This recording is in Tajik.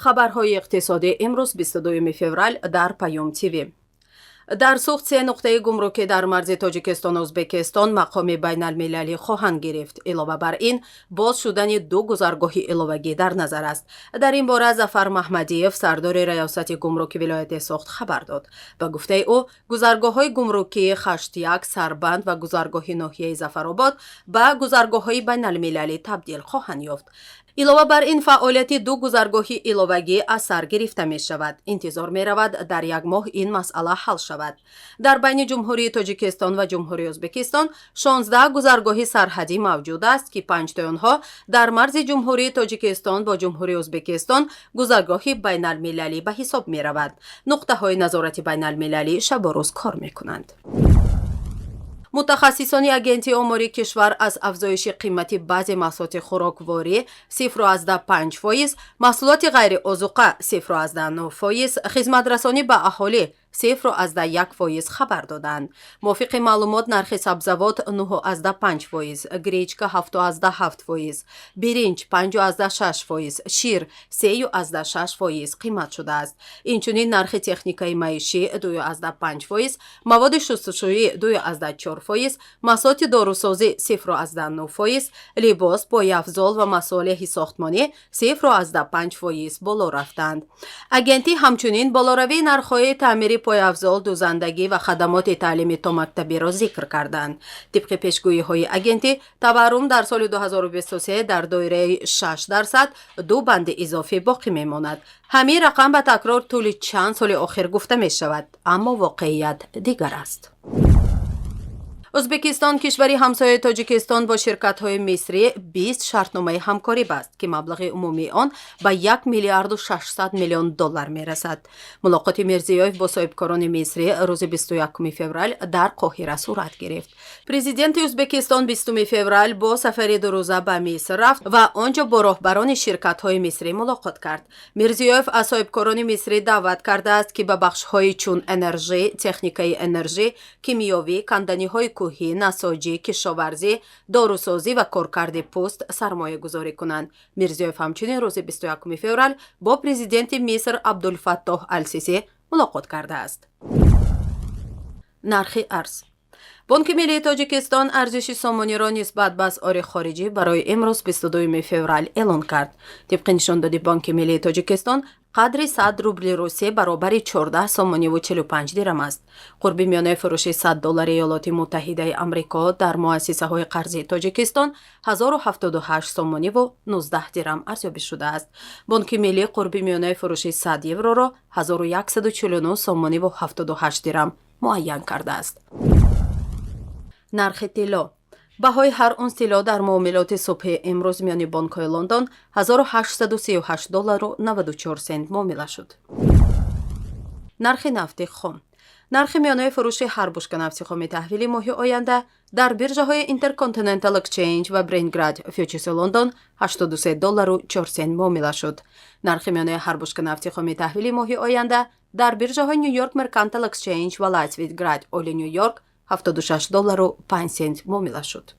Хабарҳои иқтисодӣ имрӯз, 22 феврал, дар Паём ТВ. Дар Суғд се нуқтаи гумрукӣ дар марзи Тоҷикистону Ӯзбекистон мақоми байналмилалӣ хоҳанд гирифт. Илова бар ин, боз шудани ду гузаргоҳи иловагӣ дар назар аст. Дар ин бора Зафар Маҳмадиев, сардори раёсати гумруки вилояти Суғд, хабар дод. Ба гуфтаи ӯ, гузаргоҳҳои гумрукии Хаштяк, Сарбанд ва гузаргоҳи ноҳияи Зафаробод ба гузаргоҳҳои байналмилалӣ табдил хоҳанд ёфт. Илова бар ин, фаъолияти ду гузаргоҳи иловагӣ аз сар гирифта мешавад. Интизор меравад, дар як моҳ ин масъала ҳал шавад. Дар байни Ҷумҳурии Тоҷикистон ва Ҷумҳурии Ӯзбекистон 16 гузаргоҳи сарҳадӣ мавҷуд аст, ки панҷтои онҳо дар марзи Ҷумҳурии Тоҷикистон бо Ҷумҳурии Ӯзбекистон гузаргоҳи байналмилалӣ ба ҳисоб меравад. Нуқтаҳои назорати байналмилалӣ шабу рӯз кор мекунанд. Мутахассисони Агентии омори кишвар аз афзоиши қимати баъзе маҳсулоти хӯрокворӣ 0,5%, маҳсулоти ғайриозуқа 0,9%, хизматрасонӣ ба аҳолӣ 0,1% хабар доданд. Мувофиқи маълумот, нархи сабзавот 9,5%, гречка 7,7%, биринҷ 5,6%, шир 3,6% қимат шудааст. Инчунин нархи техникаи маишӣ 2,5%, маводи шустушӯӣ 2,4%, маҳсулоти дорусозӣ 0,9%, либос, пойафзол ва масолеҳи сохтмонӣ 0,5% боло рафтанд. Агентӣ ҳамчунин болоравии нархҳои таъмири пойафзол, дӯзандагӣ ва хадамоти таълими томактабиро зикр карданд. Тибқи пешгӯиҳои агентӣ, таваррум дар соли 2023 дар доираи 6% ду банди изофӣ боқӣ мемонад. Ҳамин рақам ба такрор тӯли чанд соли охир гуфта мешавад, аммо воқеият дигар аст. Ӯзбекистон, кишвари ҳамсояи Тоҷикистон, бо ширкатҳои мисрӣ 20 шартномаи ҳамкорӣ баст, ки маблағи умумии он ба 1 миллиарду 600 миллион доллар мерасад. Мулоқоти Мирзиёев бо соҳибкорони мисрӣ рӯзи 21 феврал дар Қоҳира сурат гирифт. Президенти Ӯзбекистон 20 феврал бо сафари дурӯза ба Миср рафт ва он ҷо бо роҳбарони ширкатҳои мисрӣ мулоқот кард. Мирзиёев аз соҳибкорони мисрӣ даъват кардааст, ки ба бахшҳои чун энержӣ, техникаи энержӣ, кимиёвӣ, канданиҳои кӯҳӣ, насоҷӣ, кишоварзӣ, дорусозӣ ва коркарди пӯст сармоягузорӣ кунанд. Мирзиёев ҳамчунин рӯзи 21 феврал бо президенти Миср Абдулфаттоҳ Алсисӣ мулоқот кардааст. Нархи арз. Бонки миллии Тоҷикистон арзиши сомониро нисбат ба асъори хориҷӣ барои имрӯз, 22 феврал, эълон кард. Тибқи нишондоди Бонки миллии Тоҷикистон, қадри 100 рубли Русия баробари 14 сомониву 45 дирам аст. Қурби миёнаи фурӯши 100 доллари Иёлоти Муттаҳидаи Амрико дар муассисаҳои қарзии Тоҷикистон 1078 сомониву 19 дирам арзёбӣ шудааст. Бонки миллӣ қурби миёнаи фурӯши 100 евроро 1149 сомониву 78 дирам муайян кардааст. Нархи тилло. Баҳои ҳар унс тилло дар муомилоти субҳи имрӯз миёни бонкҳои Лондон 1838 доллару 94 сент муомила шуд. Нархи нафти хом. Нархи миёнаи фурӯши ҳар бушка нафти хоми таҳвили моҳи оянда дар биржаҳои Intercontinental Exchange ва Brent Grade фьючерси Лондон 83 доллару 4 сент муомила шуд. Нархи миёнаи ҳар бушка нафти хоми таҳвили моҳи оянда дар биржаҳои New York Mercantile Exchange ва Light Sweet Crude Oil Нью Йорк 76 доллару 5 сент муомила шуд.